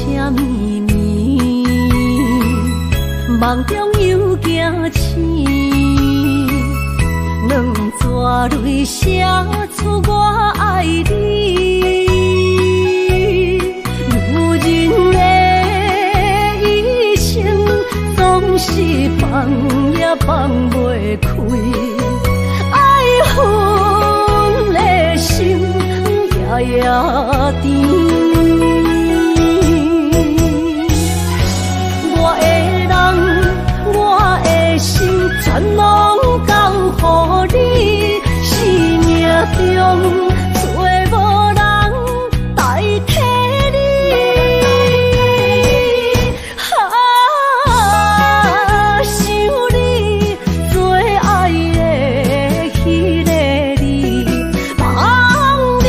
啥物暝，夢中又驚醒，兩逝淚寫出我愛你。女人的一生總是放也放袂開，愛恨的心夜夜甜。我的人，我的心，全攏交予你，生命中找無人代替你。啊，想你最愛的彼个你，望你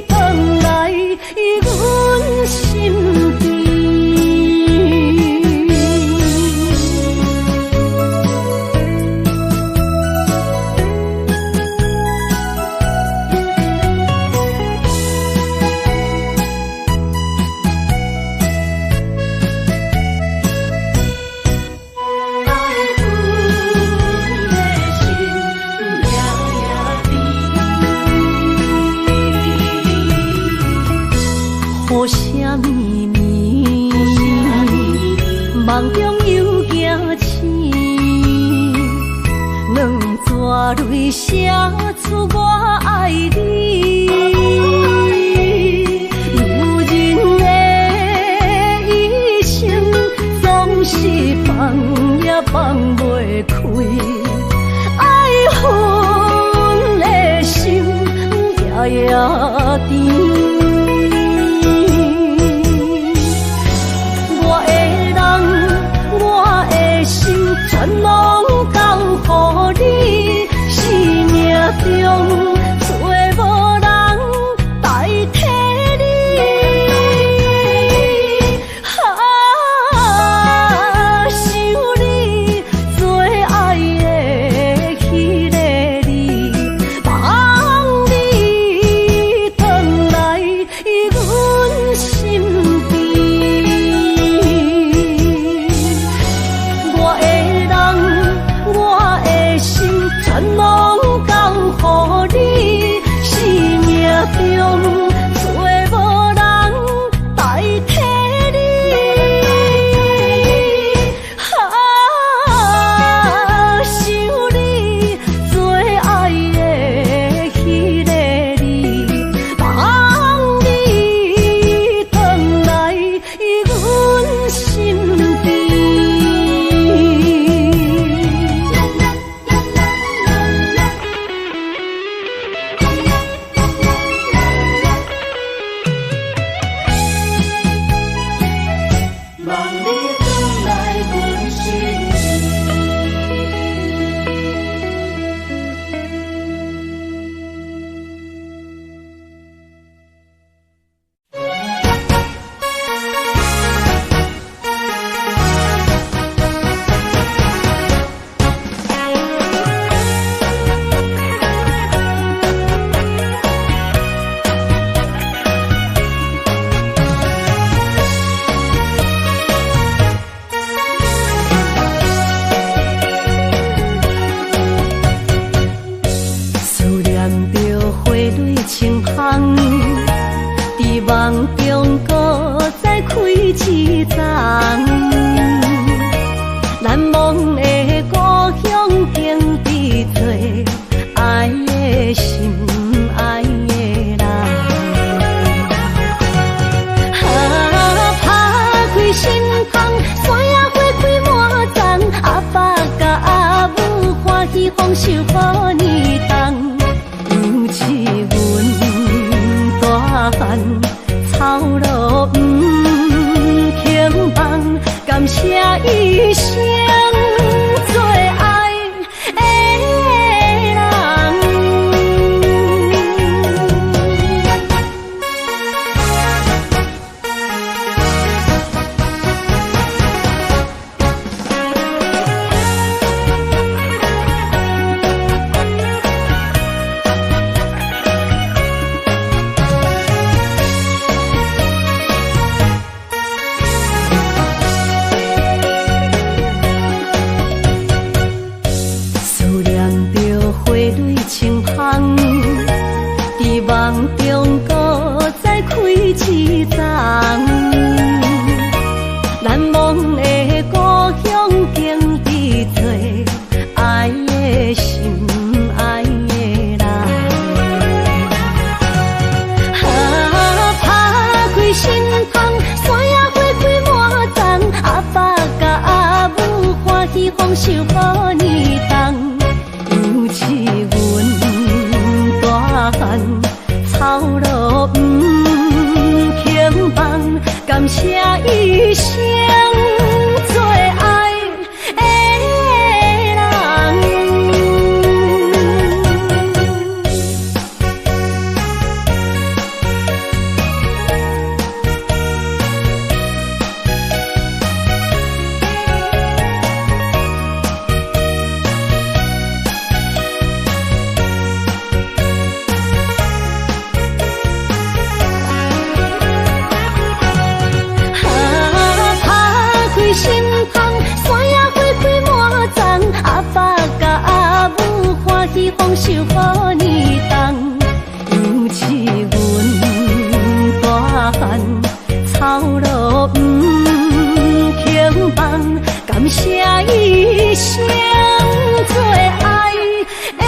轉來阮身邊。愛恨的心夜夜甜，雨声绵绵，夢中又驚醒，兩逝淚寫出我愛你。女人的一生總是放也放袂開，愛恨的心夜夜甜。我的人，我的心，全攏交予你，生命中找無人代替你。啊，想你最愛的彼个你，望你轉來阮身邊。我的人，我的心，全攏交予你，生命中找無人代替你。啊，想你最愛的彼个你，望你轉來阮身邊。望你轉來阮身邊。謝一生最愛的人。啊，拍開心窗，山野花開滿叢，阿爸佮阿母歡喜豐收予年冬，尤其阮大漢，操勞毋肯放，感謝一生最愛的人。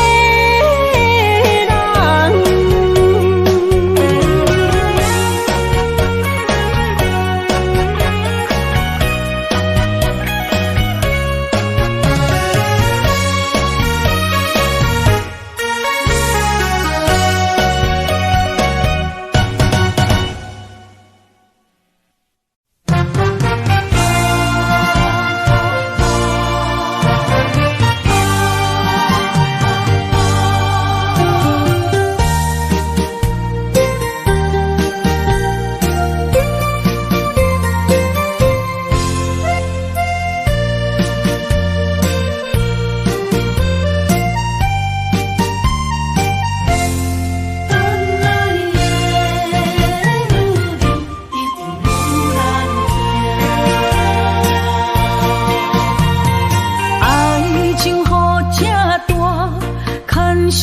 等來的女人一定有人疼。愛情予這大，牽小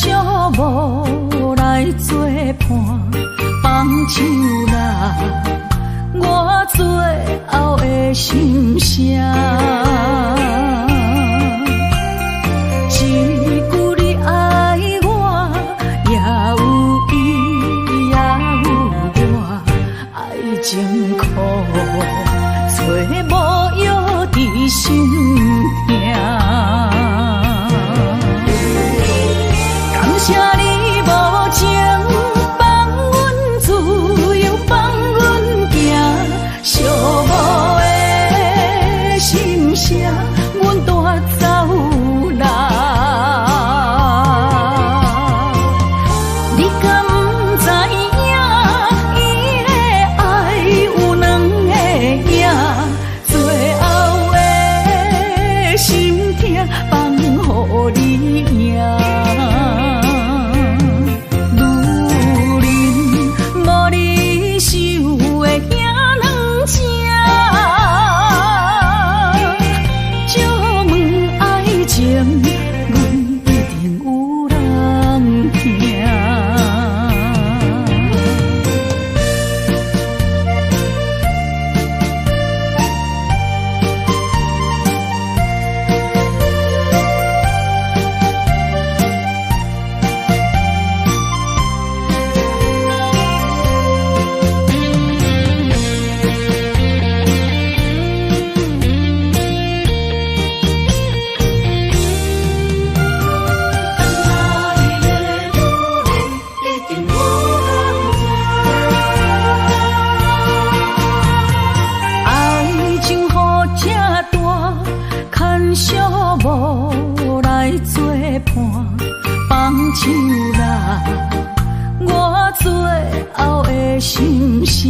無來作伴，放手啦，我最後的心聲。一句你愛我，也有伊，也有我，愛情苦，找無藥治心疼。感謝你無情，放阮自由，放阮行，寂寞的心聲，阮帶走啦。你敢知影？伊的愛有兩个影，最後的心疼放予你贏。女人無你想的遐軟情，借問愛情，阮一定有人疼。等來的女人一定有人疼。愛情予這大，牽小無來作伴，放手啦，我最後的心聲。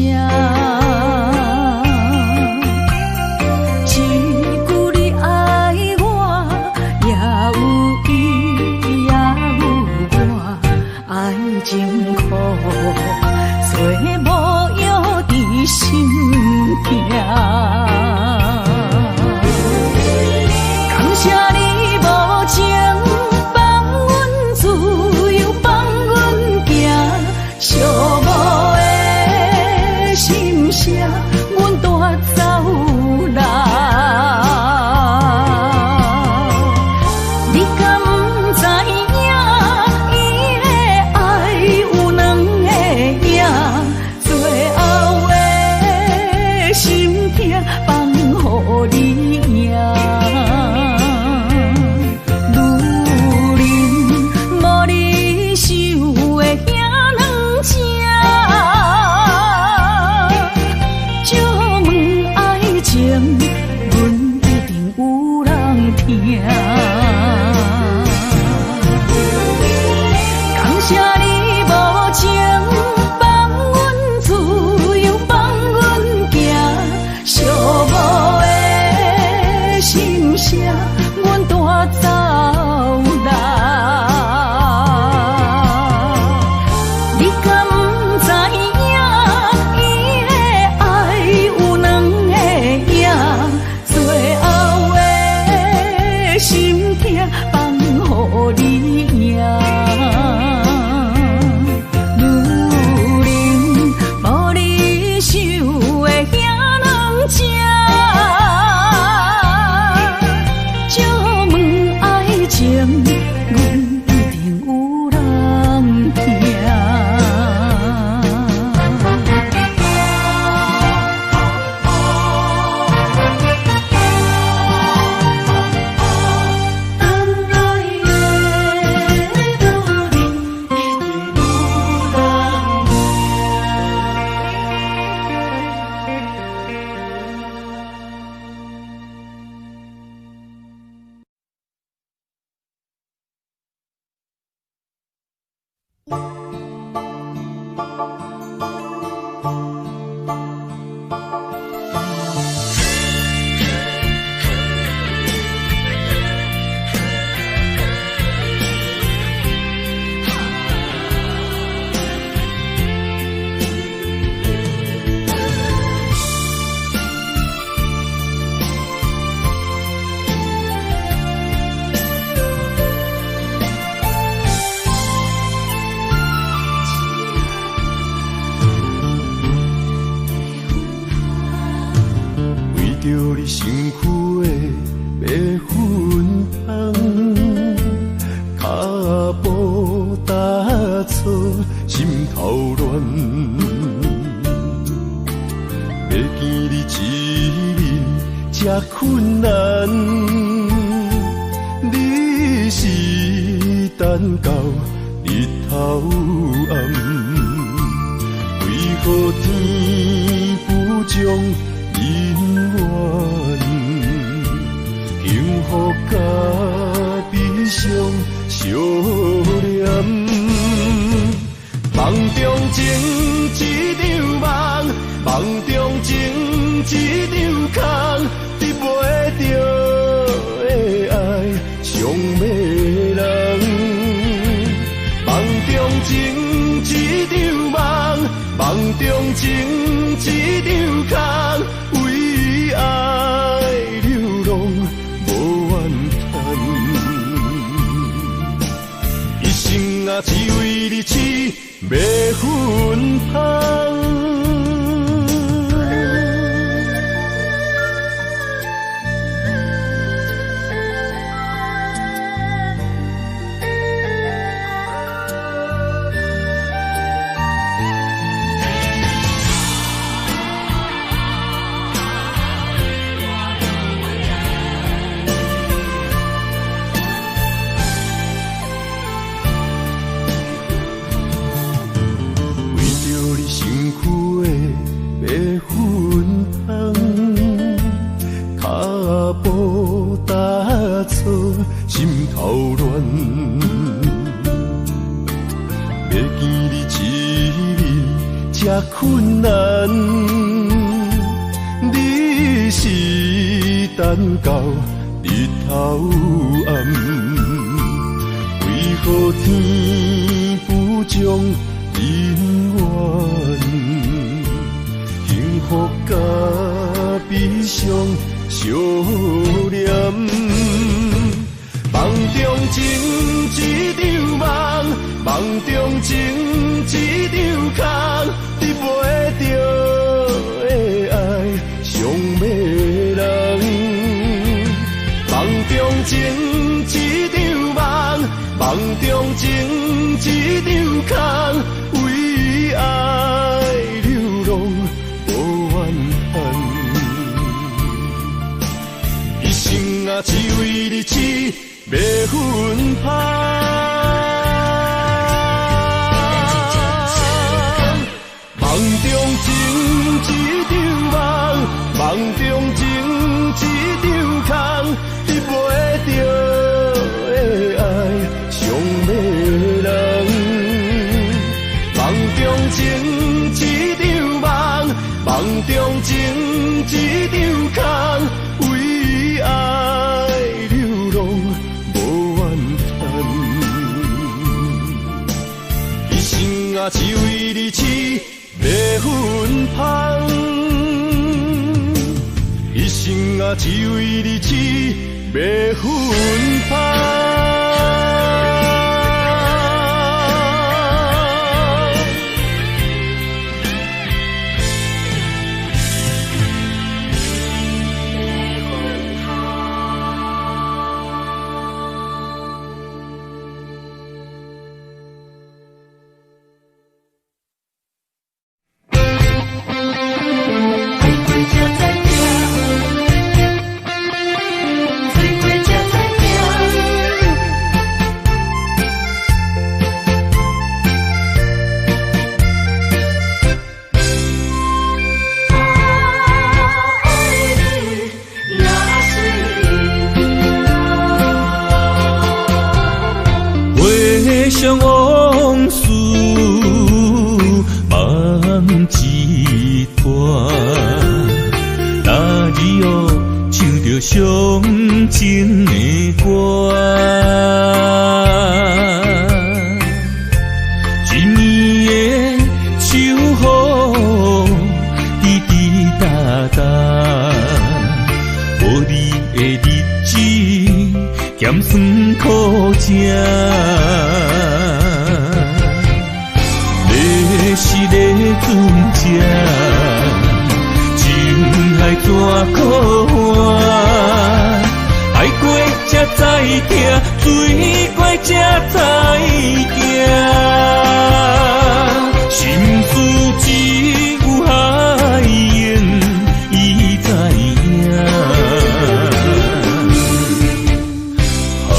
一句你愛我，也有伊，也有我，愛情苦，找無藥治心疼。感謝你無情，放阮自由，放阮行，寂寞的心聲，阮帶走啦。你敢知影？伊的愛有兩個影，最後的心疼放為著你身軀的白粉香，跤步踏錯，心頭亂。欲見你一面這困難，你是等到日頭暗，為何天不將姻緣，幸福佮悲傷相連。夢中情一場夢，夢中情一場空，得袂著的愛傷迷人。夢中情一場夢，夢中情一場空，為愛流浪無怨嘆，一生啊只為你痴迷芬芳。為著你身軀的白粉香，跤步踏錯，心頭亂。欲見你一面這困難，你是等到日頭暗，為何天不將姻緣，幸福佮悲傷相連。夢中情一場夢，夢中情一場空，得袂著的愛傷迷人。夢中情一場夢，夢中情一場空，為愛流浪無怨嘆，一生啊只為你痴迷芬芳。夢中情一場夢，夢中情一場空，得袂著的愛傷迷人。夢中情一場夢，夢中情一場空，為愛流浪無怨嘆，一生啊只為你痴迷芬芳，一生啊只為你痴迷芬芳。回想往事，傷情的歌。一暝的秋雨，滴滴答答，無你的日子，鹹酸苦食。你是咧船只，情海怎苦换？愛過才知疼，水過才知行。心事只有海鷹伊知影。海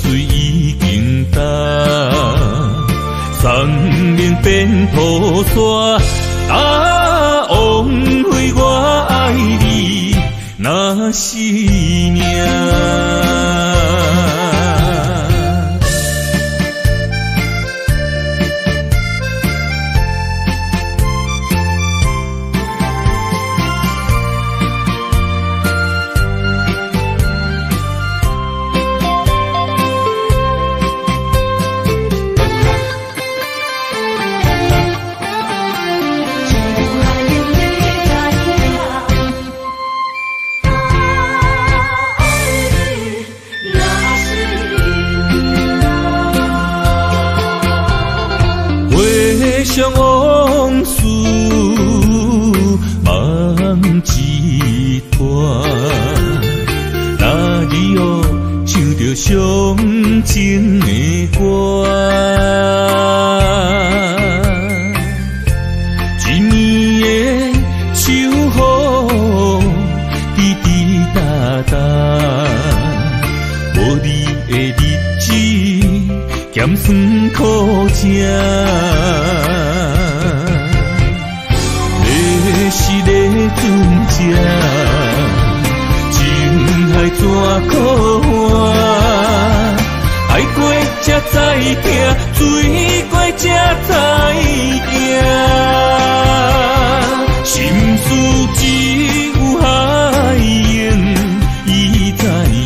水已經乾，山嶺變土沙。啊，枉費我愛你，若是命。回想往事，夢一段。若你哦唱著傷情的歌，一暝的秋雨，滴滴答答，無你的日子，鹹酸苦食。你是咧船只，情海怎苦换？愛過才知疼，水過才知行。心事只有海鷹伊知影。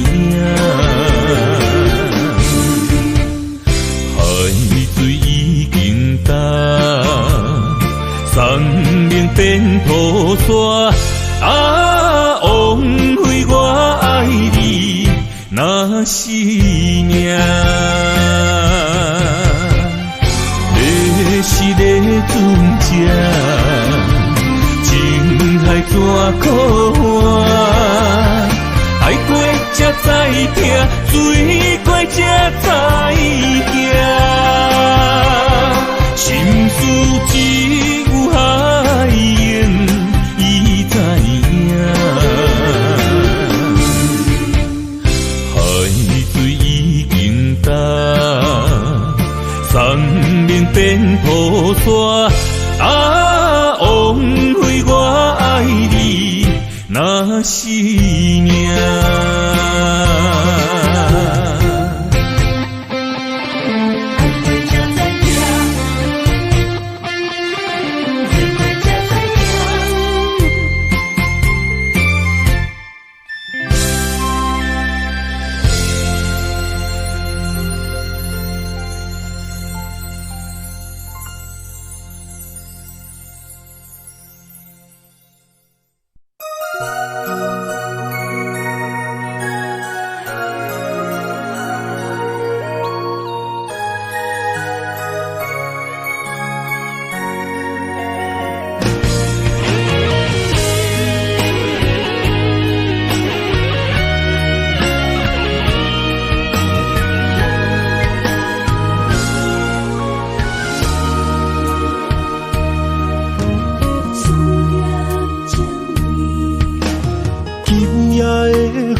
海水已經乾，山嶺變土沙。啊，枉費我愛你，若是命。你是咧船只，情海怎苦换？愛過才知疼，水過才知行。心事只有海鷹伊知影。海水已經乾，山嶺變土沙。啊，枉費我愛你，若是命。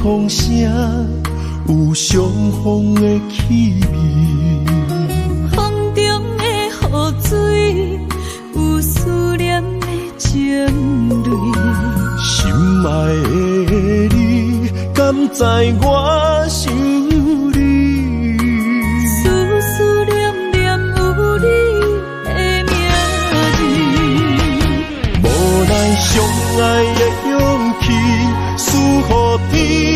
風聲有傷風的氣味，風中的雨水有思念的情淚。心愛的你，敢知我想你？思思念念有你的名字。無奈相愛的勇氣，輸予天。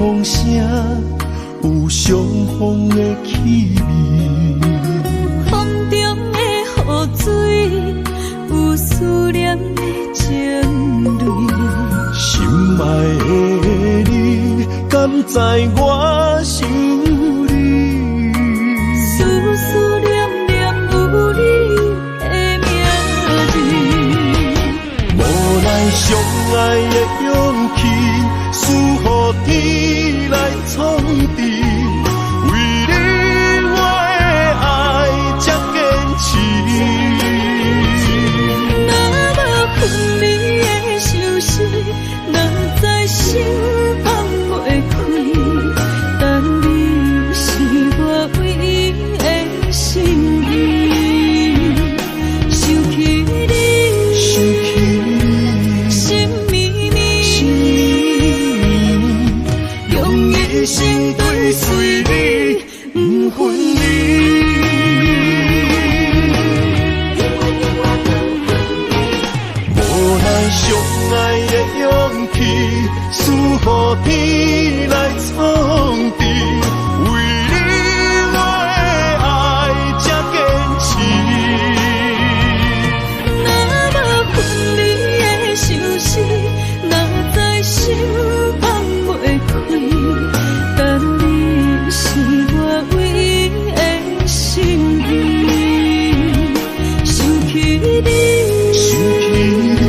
风声，有伤风的气味。风中的雨水，有思念的情泪。心爱的你，敢知我想你？思思念念有你的名字。无奈相爱的勇气，输予天来创治。为你我的爱才坚持。若无分离的相思，哪知心放袂开。但你是我唯一的心意。想起你，想起你，心绵绵，心绵绵，用一生追随你，不分离。无奈相爱的勇气，输予天来创治。为你我的爱才坚持。若无分离的相思，哪知心放袂开。但你是我唯一的心意。想起你，想起你，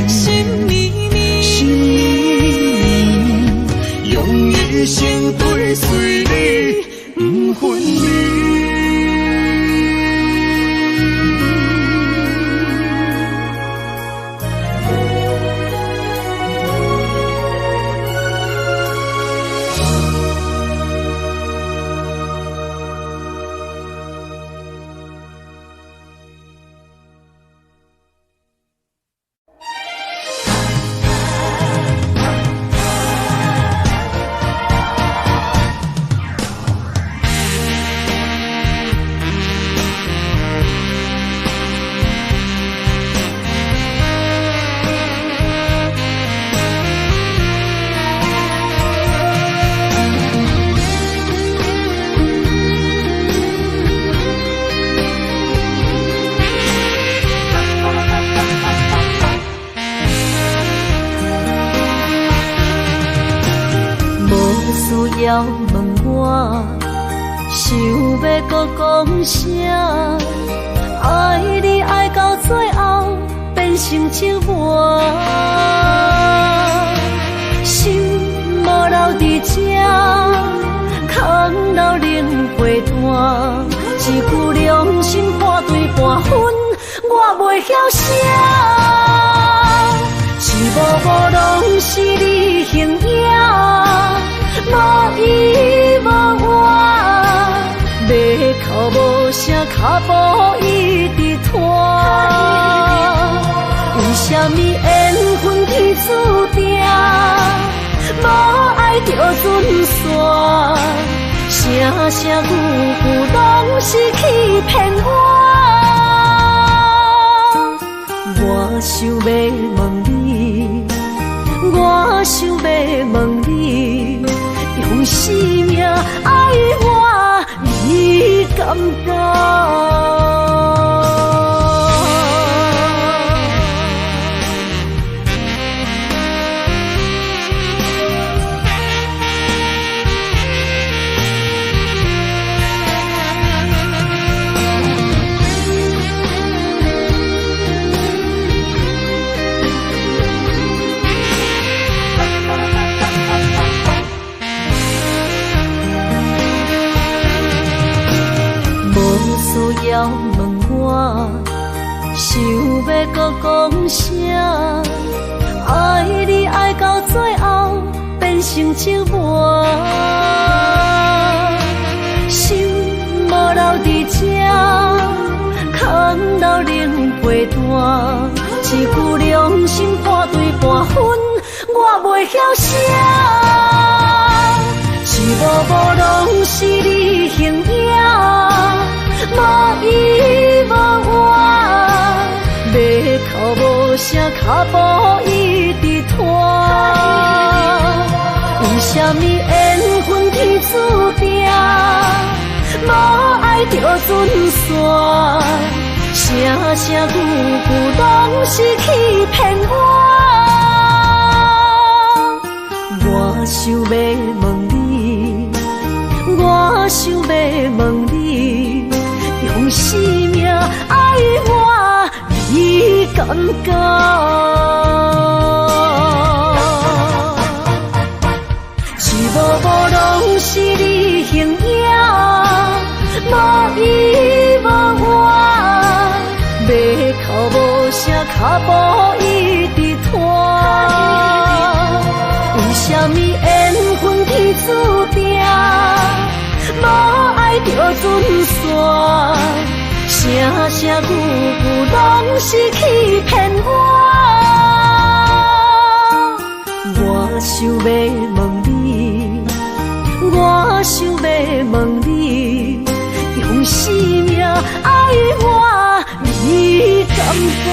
心绵绵，心绵绵，用一生追随你，不分离。无需要问我，想欲阁讲啥？爱你爱到最后变成折磨，心无留伫这，空留冷被单。一句良心破对半分，我袂晓写。一幕幕拢是你形影，无依无我，欲哭无声，脚步一直拖。为啥物缘分天注定，无爱就准散？声声句句拢是欺骗我。我想欲问你，我想欲问你，用生命爱我，你敢敢？无需要问我，想欲阁讲啥？爱你爱到最后变成折磨，心无留伫这，空留冷被单。一句良心破对半分，我袂晓写。一幕幕拢是你形影，无依无我，欲哭无声，脚步一直拖。为啥物缘無愛就準散，聲聲句句攏是欺騙我。我想欲問你，我想欲問你，用生命愛我，你敢敢？一幕幕攏是你形影，無依無我，欲哭無聲，跤步一直拖。為啥物緣分天注定，無愛就準散，聲聲句句攏是欺騙我。我想欲問你，我想欲問你，用生命愛我，你敢敢？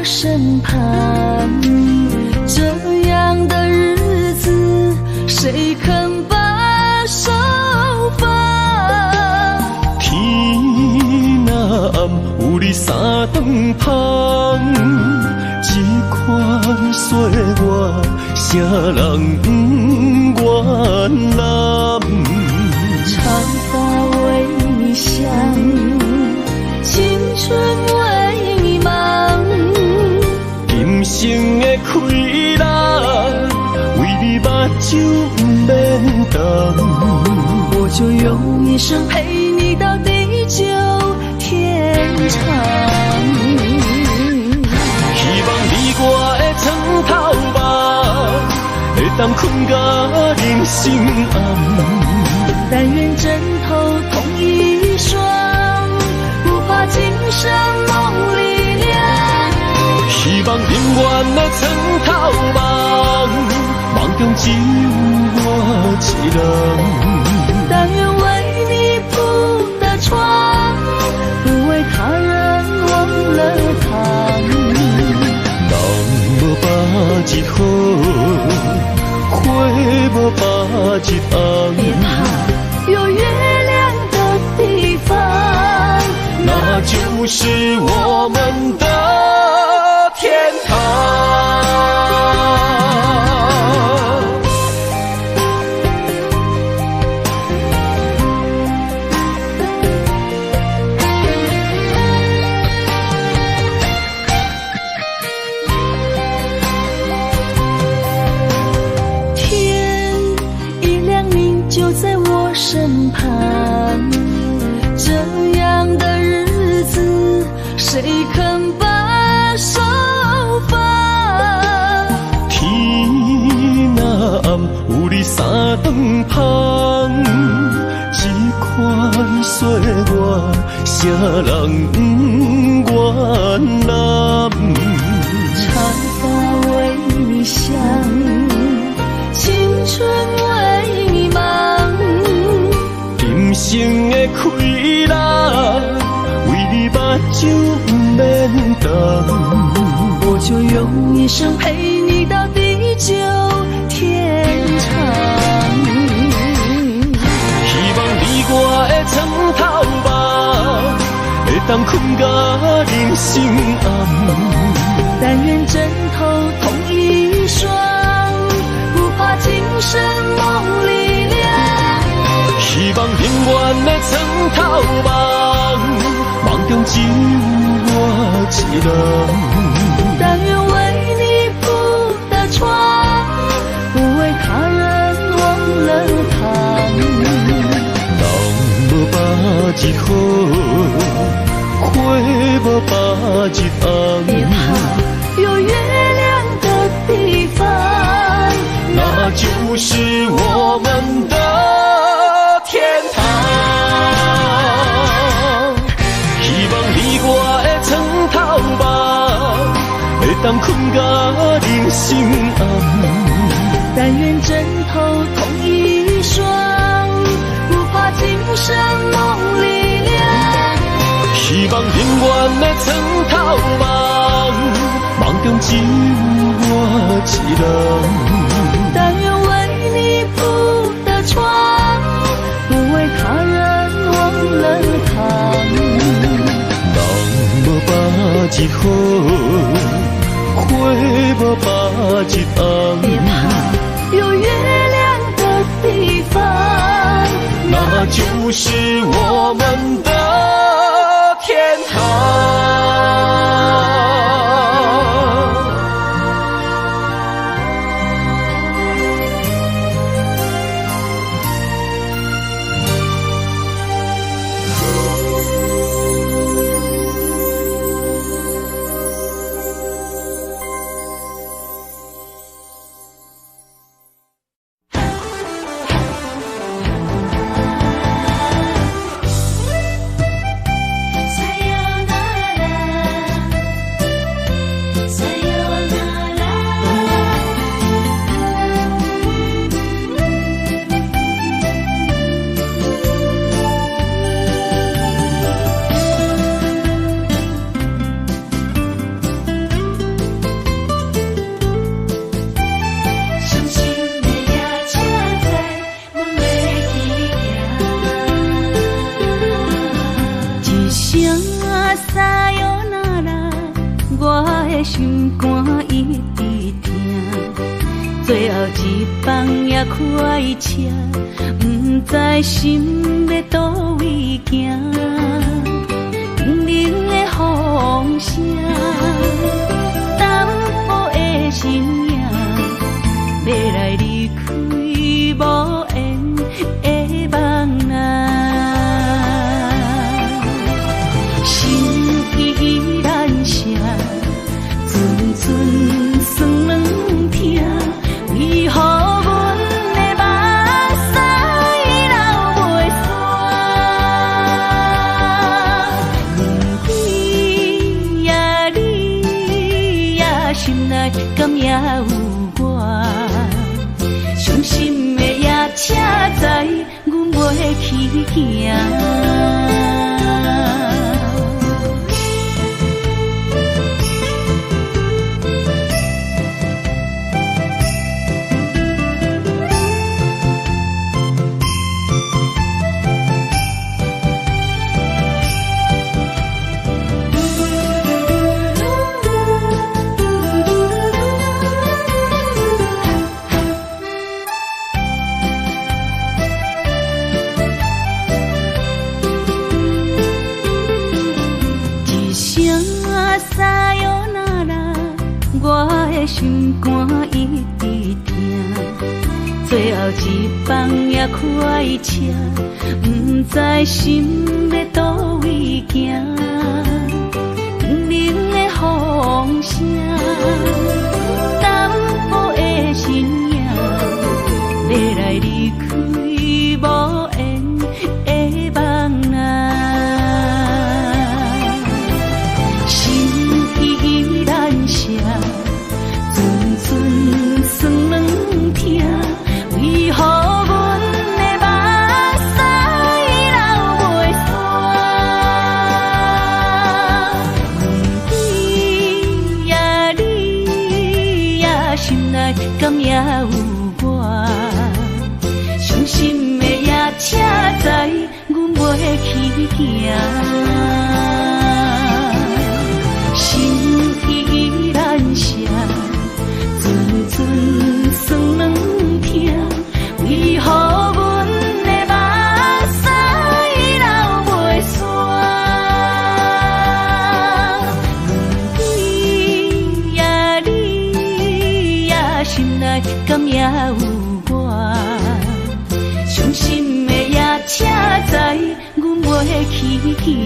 身旁，這樣的日子，誰肯把手放？天若暗，有你三頓芳，這款歲月，啥人不願攬？長髮為你想，青春為你忙。今生的快樂，為你目睭毋免瞪。我就用一生陪你到地久天長。希望你我的床頭夢，會當睏到人生暗。但願枕頭同一雙，不怕今生夢裡涼。希望永遠的床頭夢，夢中只有我一人。但願為你鋪的床，不為他人忘了躺。人無百日好，花無百日紅。別怕，有月亮的地方，那就是我們的天堂。天一亮，你就在我身旁。這樣的日子，誰肯把手放？天若暗，有你三頓芳，這款歲月，啥人不願攬？長髮為你想，青春為你忙。今生的快樂，為你目睭毋免瞪。我就用一生陪你到地久天長。希望你我的床頭夢，會當睏到人生暗。但願枕頭同一雙，不怕今生夢裡。只有我一人。但願為你鋪的床，不為他人忘了躺。人無百日好，花無百日紅。別怕，有月亮的地方，那就是我們的天堂。希望你我的床頭夢，會當睏甲人生暗。但願枕頭同一雙，不怕今生夢裡涼。希望永遠的床頭夢，夢中只有我一人。但願為你鋪的床，不為他人忘了躺。人無百日好，花無百日紅。別怕，有月亮的地方，那就是我們的天堂。心肝一直疼，最後一班也開車，毋知心欲佗位行。叮鈴的風聲，淡薄的身影，欲來離開無緣的夢啊。心意難捨。陣陣酸軟疼，為何阮的目屎流袂煞？你呀你呀，心內敢也有我？傷心的夜車載，阮袂去行。心肝一直疼，最後一班也開車，毋知心欲佗位行。叮鈴的風聲，淡薄的身影，欲來離開無緣的夢啊。心意難捨。陣陣酸軟疼，為何阮的目屎流袂煞？你呀你呀，心內敢也有我？傷心的夜車載，阮袂去行。心意難捨。陣陣酸軟疼，為何阮的目屎流袂煞？行。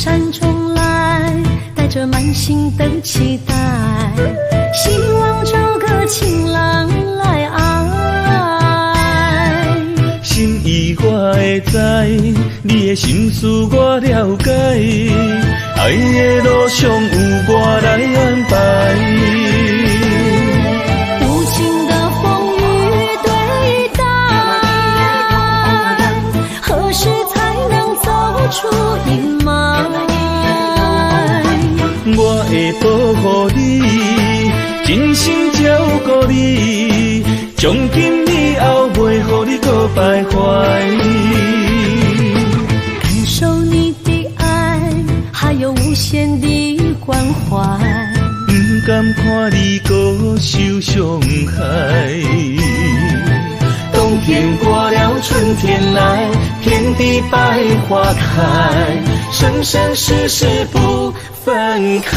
山中來，帶著滿心的期待，希望找個情郎來愛。心意我會知，你的心思我了解，愛的路上有我來安排。無情的風雨對待，何時才能走出陰霾？我會保護你，真心照顧你，從今以後袂予你閣徘徊。感受你的愛，還有無限的關懷。不甘看你閣受傷害。冬天過了，春天來，遍地百花開，生生世世不分開。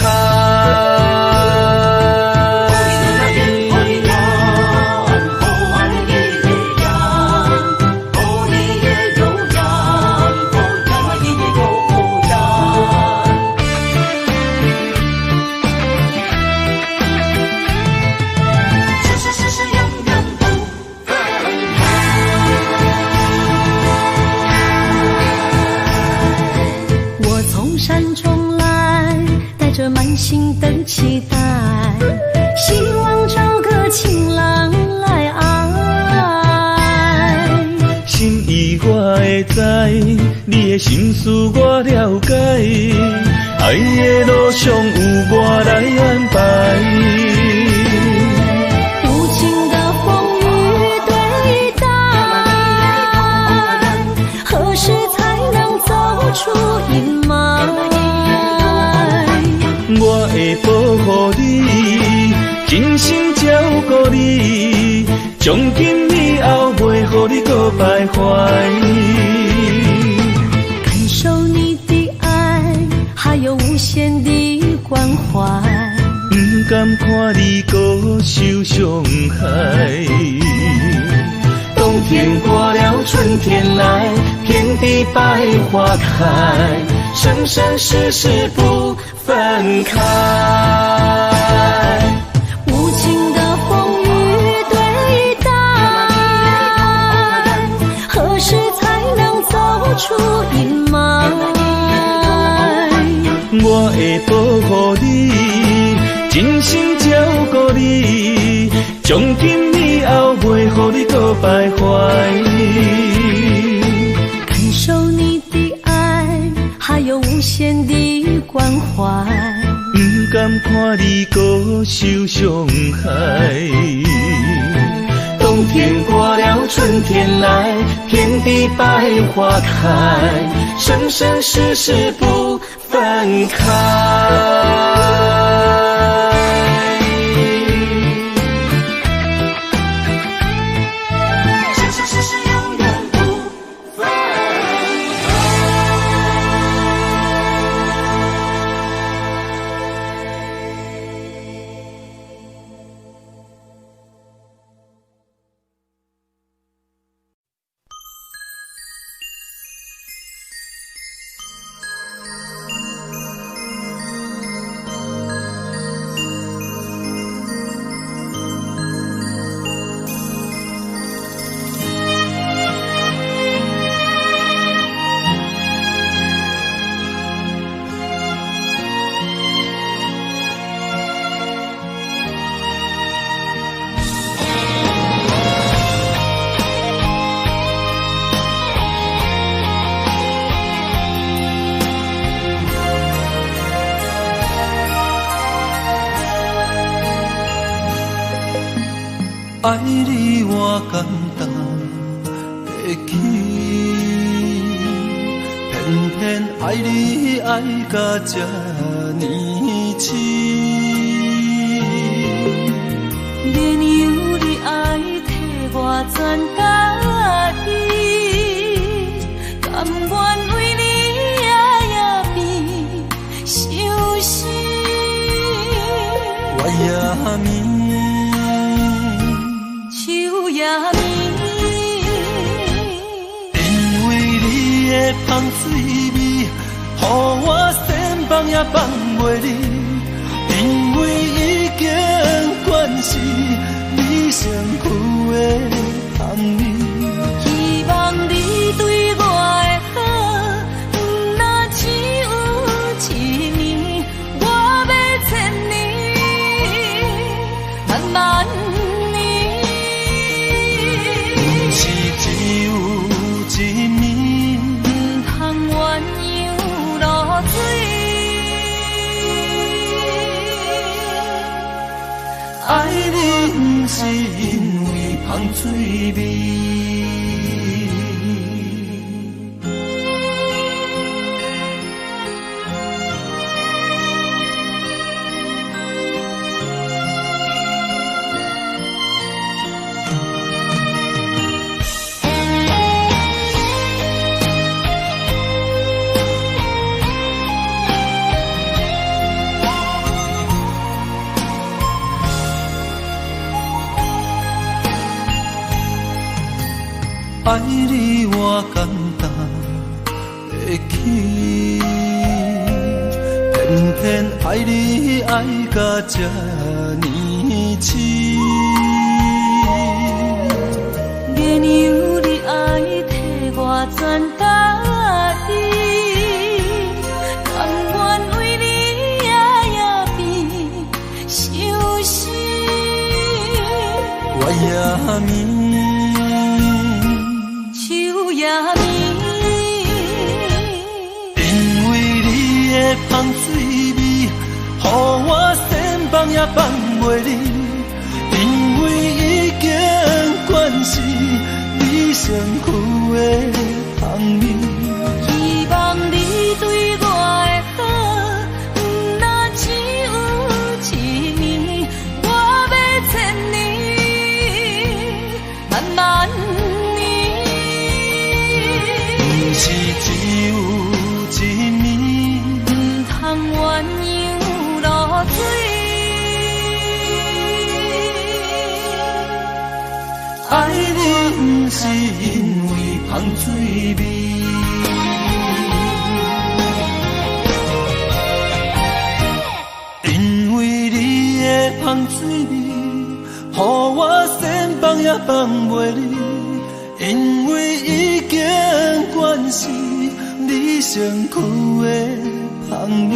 我從山中來，帶著滿心的期待，希望找個情郎來愛。心意我會知，你的心思我了解，愛的路上有我來安排。無情的風雨對待，何時才能走出陰霾？我會保護你，真心照顧你，從今以後袂予你閣徘徊。感受你的愛，還有無限的關懷。不甘看你閣受傷害。冬天過了，春天來，遍地百花開，生生世世不分開。無情的風雨對待，何時才能走出陰霾？我會保護你，真心照顧你，從今以後袂予你閣徘徊。感受你的愛，還有無限的關懷。不甘看你閣受傷害。冬天過了，春天來，遍地百花開，生生世世不分開。生生世世永遠不分開。愛你我感動會起，偏偏愛你愛甲這呢癡。免由你愛替我全家己，甘願為你夜夜變相思。月也暝，秋也暝，因為你的香水味，予我三也放袂你，因為已經慣是你身軀的香味。希望你對我的好，毋若只有一暝，我欲千年，萬萬年。毋是只有一暝，毋通鴛鴦落水。愛你毋是因為香水味。愛你我簡單會起，偏偏愛你愛甲這呢癡。月娘你愛替我全家己，甘願為你夜夜變相思。月也暝，秋也暝，因為你的香水味，予我千放也放袂離。因為已經慣是你身軀的香味。希望你對我的好，毋若只有一暝，我欲千年，萬萬年。毋是只有一暝，毋通鴛鴦落水。愛你毋是因為香水味。因為你的香水味，予我千放也放袂離。因為已經慣是你身軀的香味。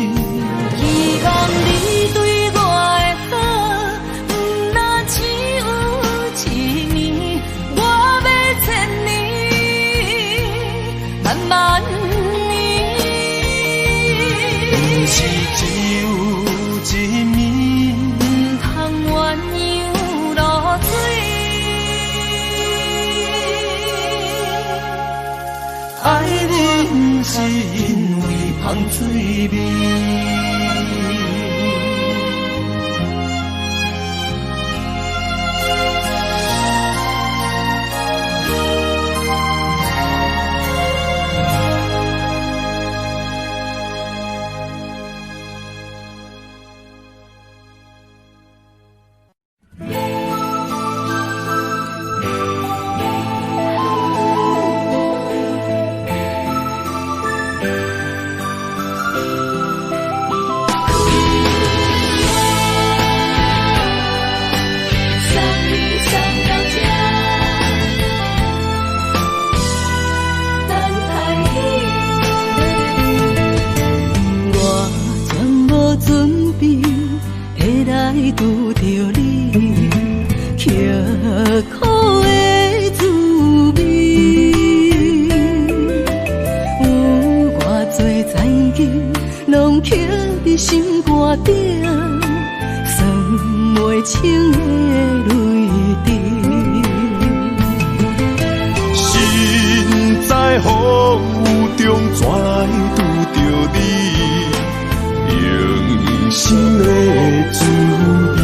希望你對我的好，毋若只有一暝，我欲千年，萬萬年。毋是只有一暝，毋通鴛鴦落水。愛你毋是因為香水味。送你送到這，等待你。我从無準備會來拄著你，刻苦的滋味，有偌濟残景，攏刻佇心肝頂。算袂清的淚滴。身在風雨中，怎來拄著你？用心的滋味。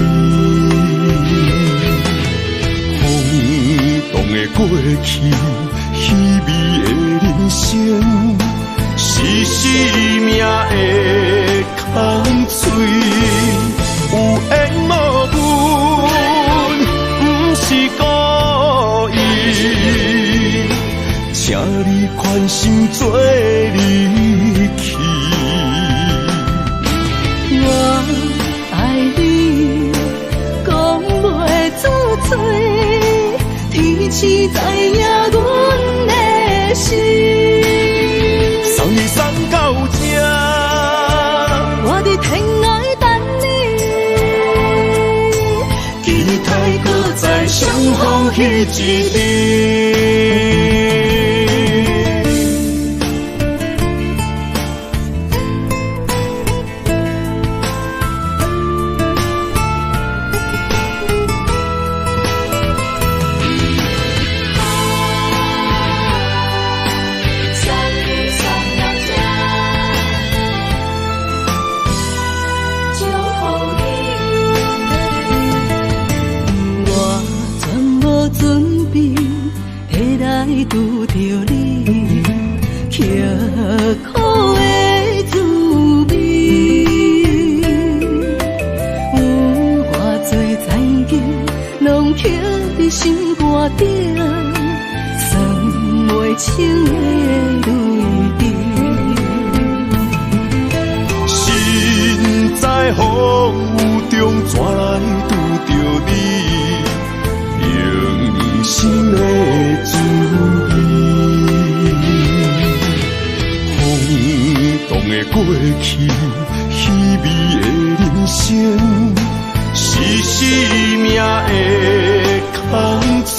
風動的過去，稀微的人生，是生命的空喙。有緣無分，毋是故意，請你寬心做離去。逢彼一日。拄著你，刻苦的滋味，有偌济残景，拢刻伫心肝顶，算袂清的泪滴。身在风雨中，怎来拄著你？用心的滋味，风动的过去，稀微的人生，是生命的空嘴。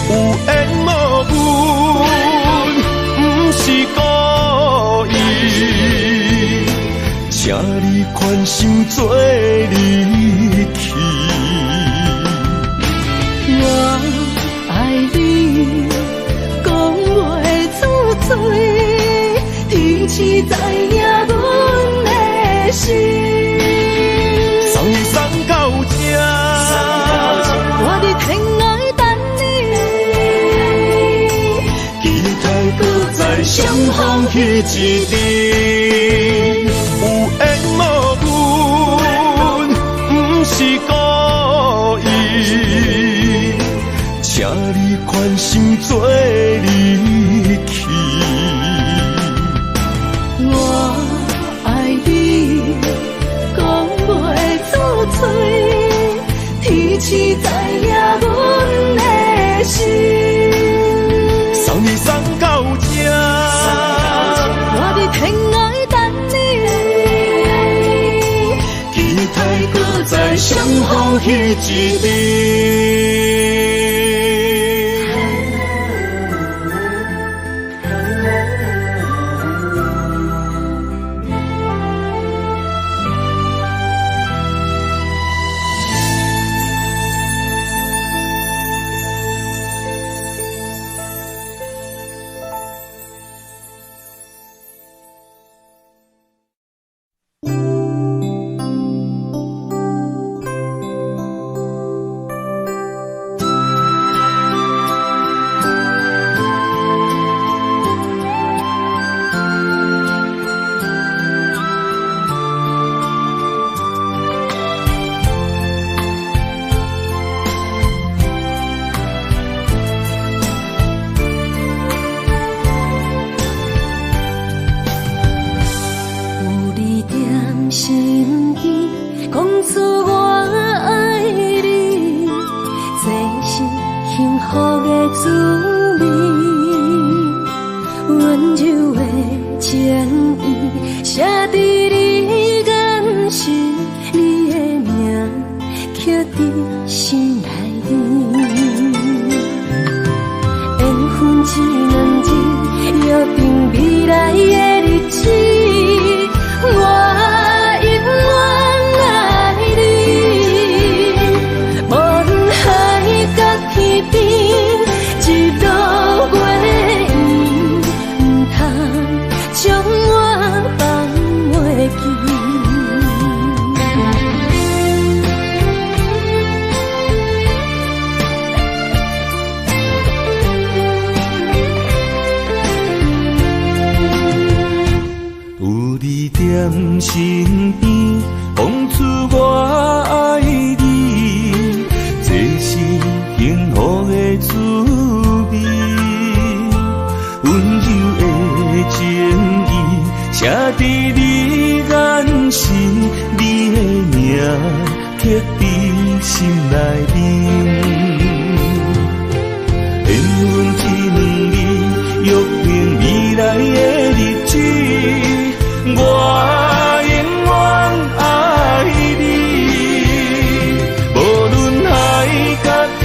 有缘无分，不是故意，请你宽心做离去。我爱你，讲袂出嘴，天时知影阮的心。送你送到这，我伫天涯等你，期待阁再相逢彼一日。有缘无分，不是故意。请你宽心做离去。我爱你，讲袂出嘴，天时知影阮的心。送你送到这，我伫天涯等你，期待阁再相逢彼一日。身边，讲出我爱你，这是幸福的滋味。温柔的情意，写伫你眼神，你的名刻伫心内面。缘分这两字，约定未来的日子，我永远爱你。无论海角天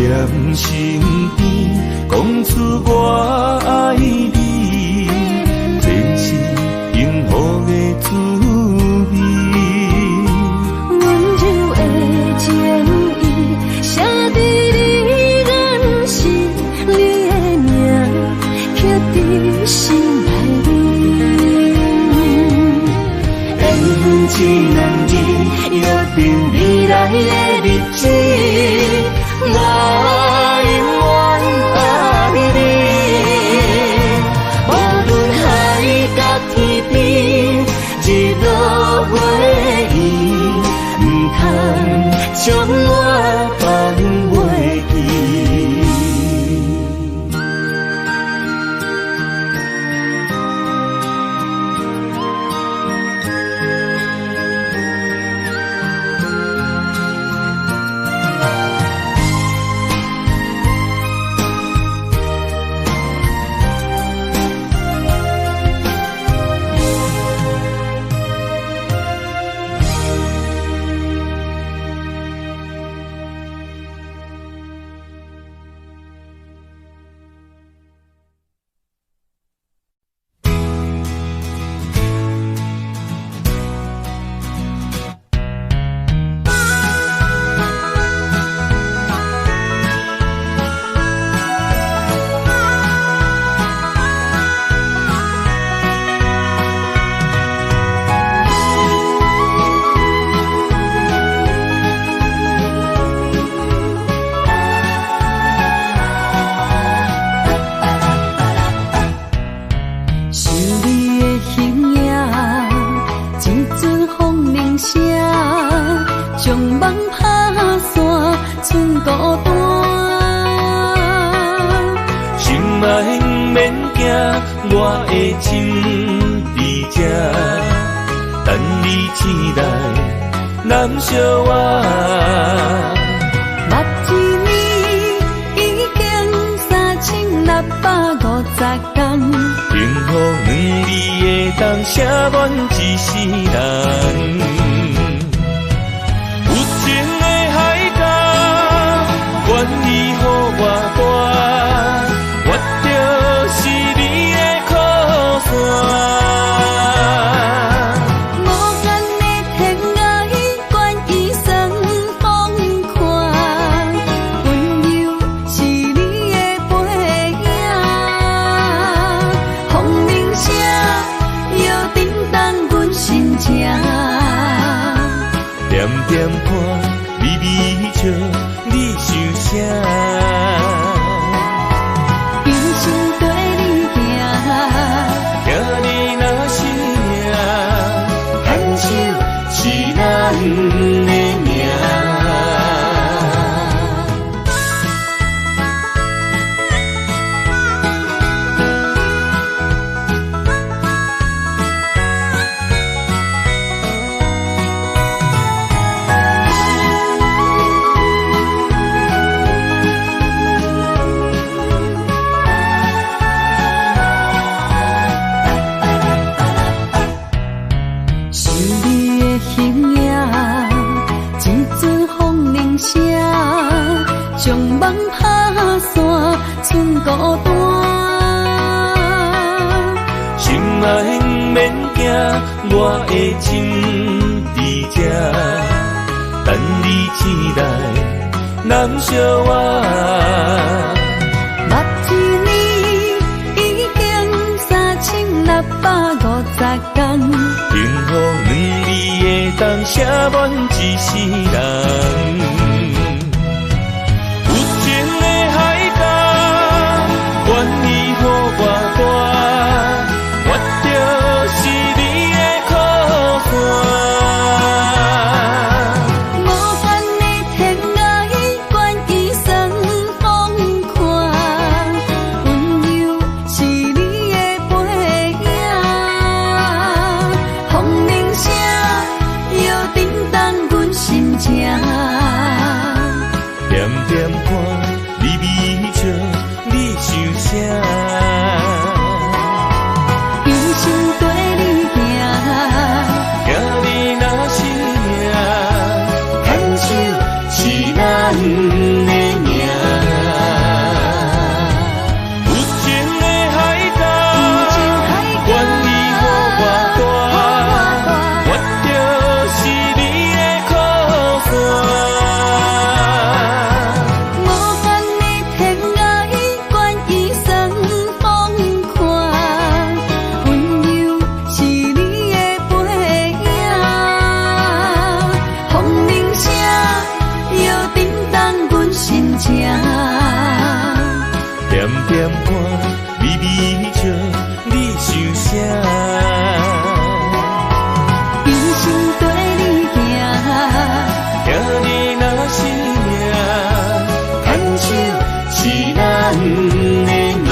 踮身边，讲出我爱你，这是幸福的滋味。温柔的情意，写伫你眼神，你的名刻伫心内面。缘分这两字，约定未来的日子，我永远爱你。无论海角天边，日落月圆，毋通将我放袂记。想你的形影，一阵风铃声，将梦拍散，剩孤单。心爱毋免惊，我的心伫这，等你醒来，咱相活。捌一年已经3650天，幸福两字会当写满一世人。有情的海角，愿意予我伴，我就是你的靠山。无限的天涯，愿意算风看，温柔是你的背影，风铃声又震动阮心情。点点看，微微笑，你想啥？人生跟你行，听你若是命，牵手是咱的命。想你的形影，一阵风铃声，将梦拍散，剩孤单。心爱毋免惊，我的心伫这，等你醒来，咱相活。捌一年已经3650天，幸福两字会当写满一世人。有情的海角，愿意予我伴，我就是你的靠山。无限的天涯，愿意算风看，温柔是你的背影，风铃声又震动阮心情。点点看，微微笑，你想啥？人生跟你行，听你若是命，牵手是咱的命。手是咱的命。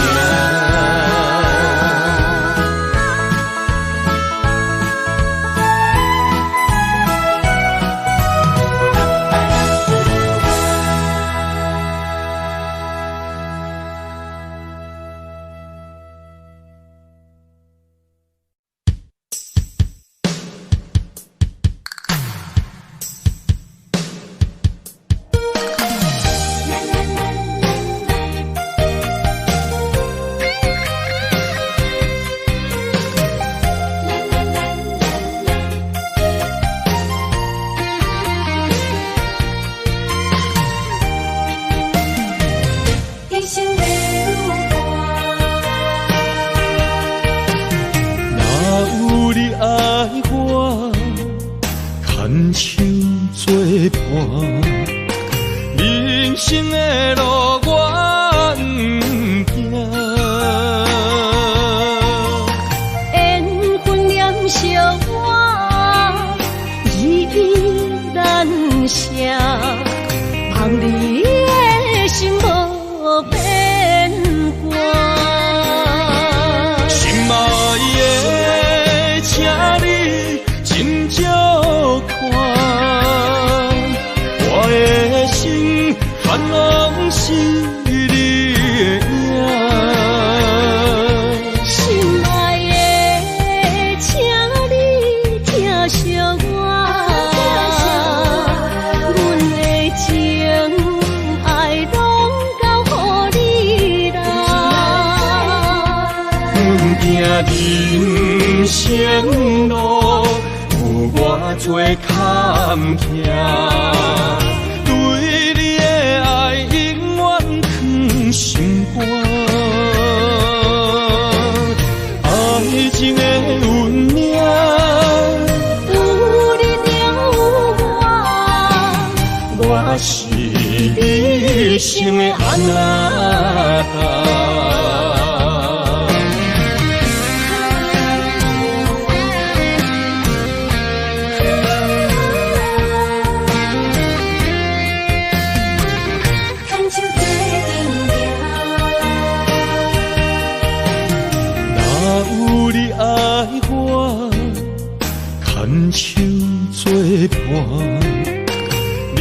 人生路有偌济坎坷，对你的爱永远藏心肝。爱情的运命，有你就有我，我是你一生的阿那达。牵手作伴，人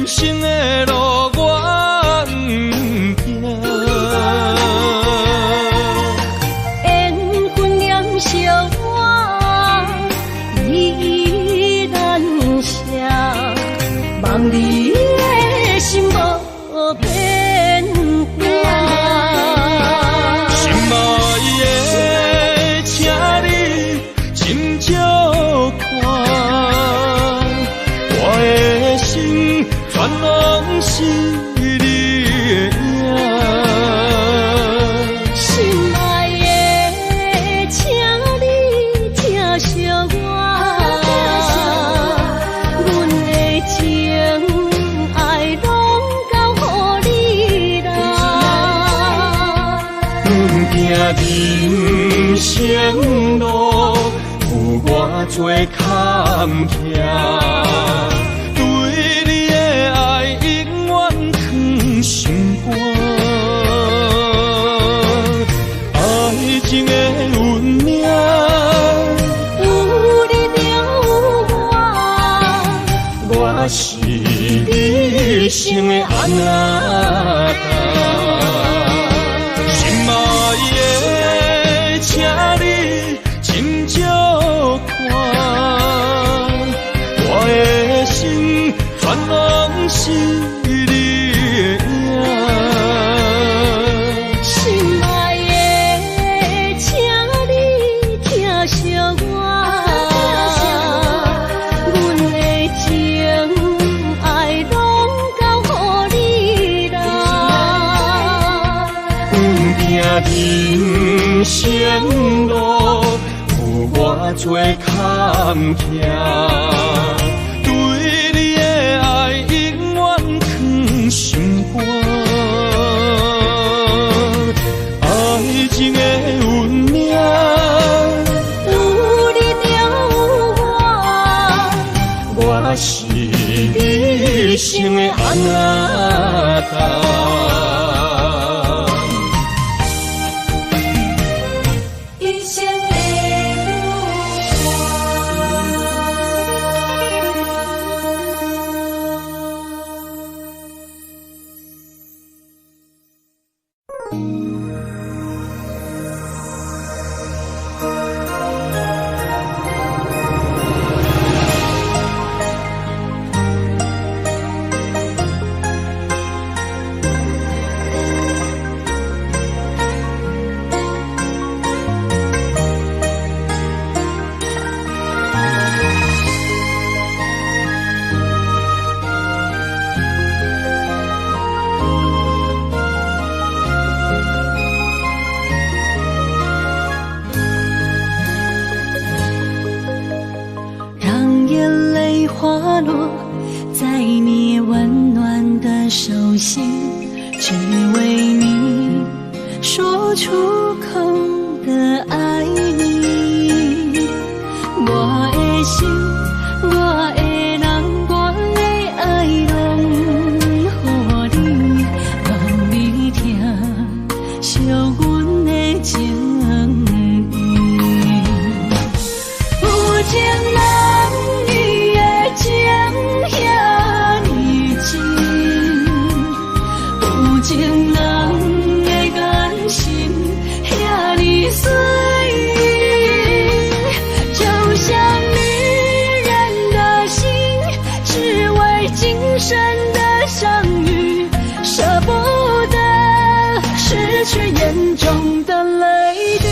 生的路我不惊。缘分念相我，依依难舍，望你的心无变卦。心爱的，请你斟酌看，我的心全拢是你的影。心爱的，请你疼惜我，阮的情爱拢交予你啦。阮行人生路有偌济坎坷，对你的爱永远藏心肝。爱情的运命，有你就有我，我是你一生的阿那达。心爱的，请你斟酌看，我的心全拢是你的影。心爱的，请你疼惜我，阮的情爱拢交予你啦。阮行人生路有偌济坎坷，对你的爱永远藏心肝。爱情的运命，有你就有我，我是你一生的阿那达。重。一生的舞让眼淚滑落在你溫暖的手心，只為你說出口的愛你。我的心，我的人，我的愛攏予你，望你疼惜阮的情意。有情人伊的情遐呢真，有情人的眼神遐呢水，就像女人的心，只為今生的相遇，捨不得失去眼中的淚滴。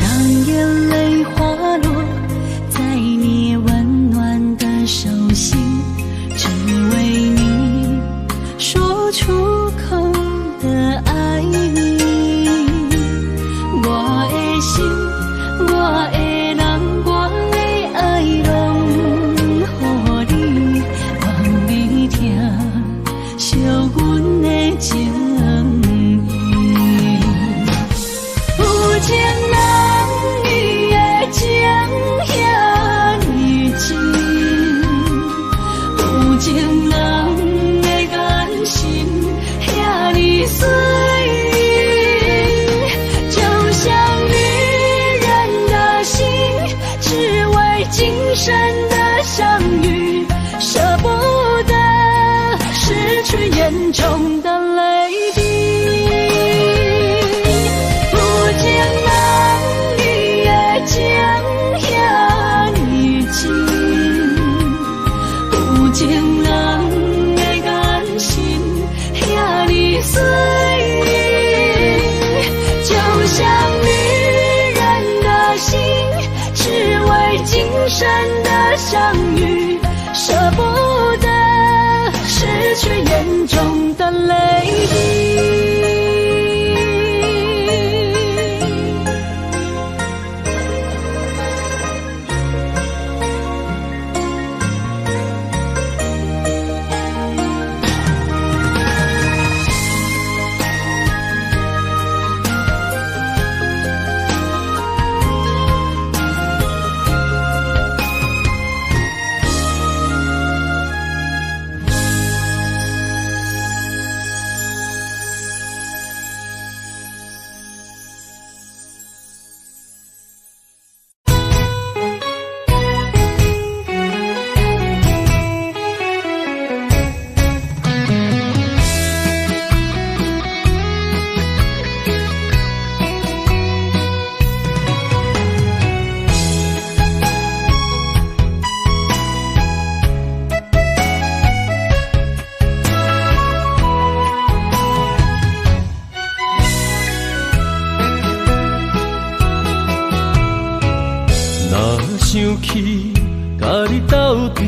讓眼淚滑落在你溫暖的手心，只為你說出口的愛你。我的心，我的人，我的愛攏予你，望你疼惜阮的情意。有情人伊的情遐呢真，有情人的眼神遐呢水，就像女人的心，只為今生的相遇，捨不得失去眼中的淚滴。有情人伊的情遐呢真，有情人的眼神遐呢水，就像女人的心，只為今生的相遇，捨不得失去眼中的淚滴。若想起佮你斗陣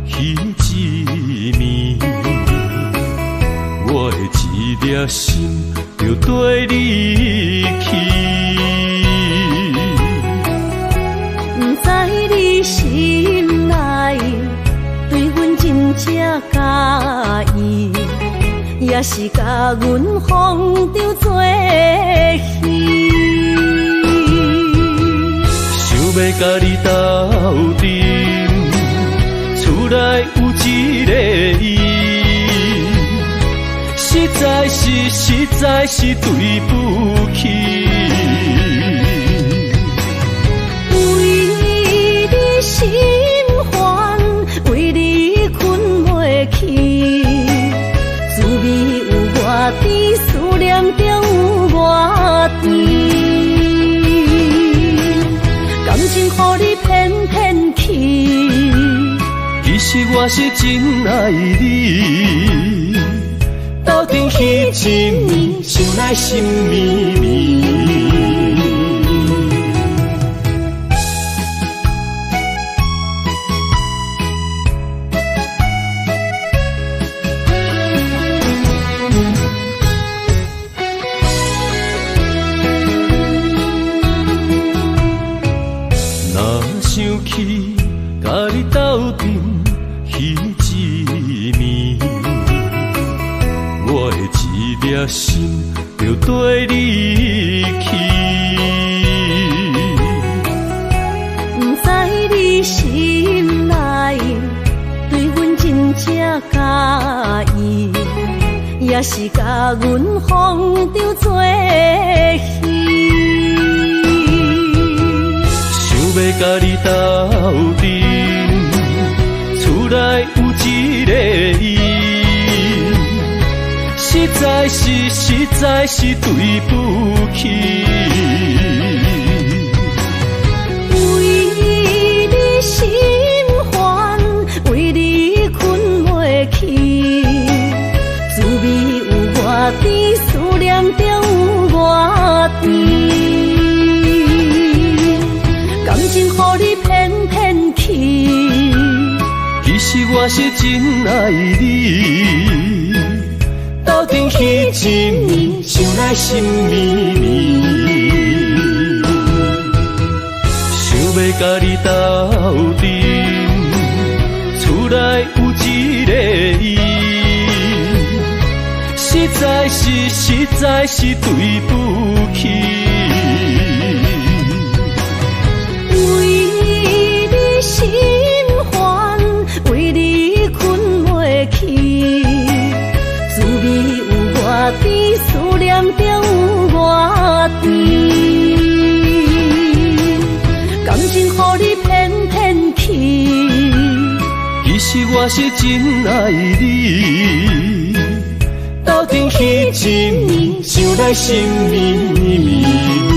彼一暝，粒心就綴你去。毋知你心内對阮真正佮意，抑是共阮風中做戲。想欲共你鬥陣，厝內有一个伊，實在是實在是對不起。為你心煩，為你睏袂去，滋味有偌甜，思念中有偌甜。感情予你騙騙去，其實我是真愛你，鬥陣彼一暝，想來心绵綿。若想起共你鬥陣彼一暝，我的一粒心就綴你去。毋知你心內對阮真正佮意，抑是共阮風中做戲。想欲共你鬥陣，厝內有一个伊，實在是實在是對不起。為你心煩，為你睏袂去，滋味有偌甜，思念中有偌甜。感情予你騙騙去，其實我是真愛你，鬥陣彼一暝，想來心綿綿。想欲共你鬥陣，厝內有一个伊，實在是實在是對不起。為你心煩，為你睏袂去，滋味有偌甜，思念中有偌甜。感情予你騙騙去，其實我是真愛你，鬥陣彼一暝，想來心綿綿。